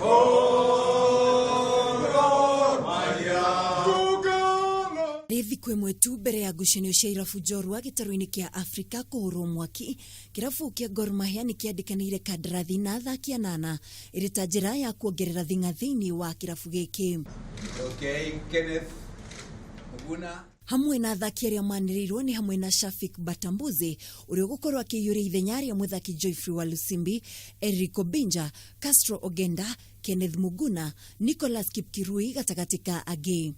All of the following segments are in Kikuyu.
Rĩ thikũ ĩmwe tu mbere ya ngucanio cia irabu njorua gĩtarũ-inĩ kĩa Afrika kũhũrwo mwaki, kĩrabu kĩa Gor Mahia nĩ kĩandĩkanĩire kandarathi na athaki anana ĩrĩ ta njĩra ya kuongerera thing'a thĩinĩ wa kĩrabu gĩkĩ. Okay, Kenneth Muguna. Hamwe na athaki arĩa manĩrĩirwo nĩ hamwe na Shafik Batambuze ũrĩa ũgũkorwo akĩiyũria ithenya rĩa mũthaki Joyfrey Walusimbi, Eric Obinja, Castro Ogenda, Kenneth Muguna, Nicholas Kipkirui gatagatĩ ka angĩ.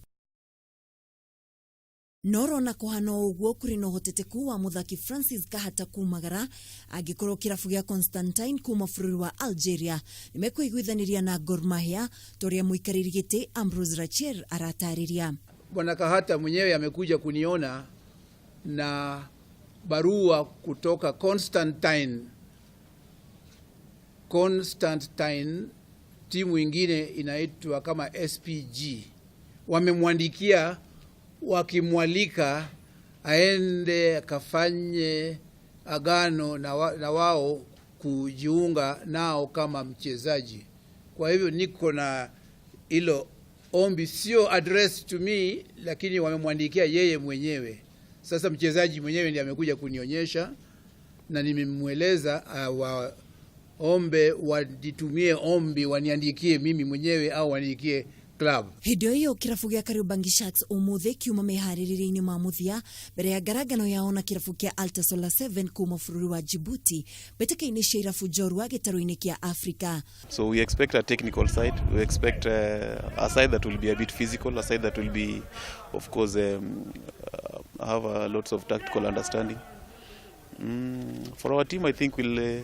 Norona kũhana o ũguo kũrĩ na ũhoteteku wa mũthaki Francis Kahata kumagara angĩkorwo kĩrabu gĩa Constantine kuma bũrũri wa Algeria nĩmekũiguithanĩria na Gor Mahia ta ũrĩa mũikarĩri gĩtĩ Ambrose Rachier aratarĩria. Bwana Kahata mwenyewe amekuja kuniona na barua kutoka Constantine. Constantine, timu ingine inaitwa kama SPG, wamemwandikia wakimwalika aende akafanye agano na wao kujiunga nao kama mchezaji. Kwa hivyo niko na hilo ombi, sio address to me, lakini wamemwandikia yeye mwenyewe. Sasa mchezaji mwenyewe ndiye amekuja kunionyesha na nimemweleza waombe wanitumie ombi, waniandikie mimi mwenyewe au waniandikie club. Hĩndĩ o ĩyo kĩrabu gĩa Kariobangi Sharks ũmũthĩ kiuma meharĩrĩria-inĩ ma mũthia mbere ya ngarangano yao na kĩrabu kĩa Alta Solar 7 kuma bũrũri wa Djibouti mbĩtĩka-inĩ cia irabu njorua gĩtarũ-inĩ kĩa Afrika. So we expect a technical side. We expect a side that will be a bit physical, a side that will be, of course, have lots of tactical understanding. For our team, I think we'll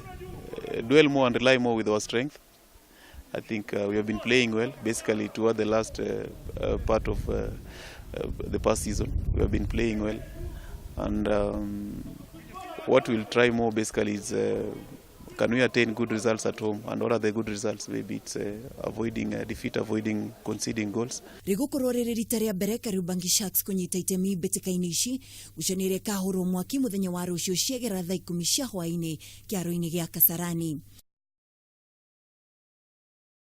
dwell more and rely more with our strength. I think we have been playing well, basically toward the last part of the past season. We have been playing well. And what we'll try more basically is can we attain good results at home, and what are the good results? Maybe it's avoiding defeat, avoiding conceding goals. Rĩgũkorwo rĩrĩ rita rĩa mbere Kariobangi Sharks kũnyita itemi mbĩtĩka-inĩ ici. Ngucanio ĩrĩa ĩkahũrwo mwaki mũthenya wa rũciũ ciegera thaa 10 cia hwaĩ-inĩ kĩharo-inĩ gĩa Kasarani.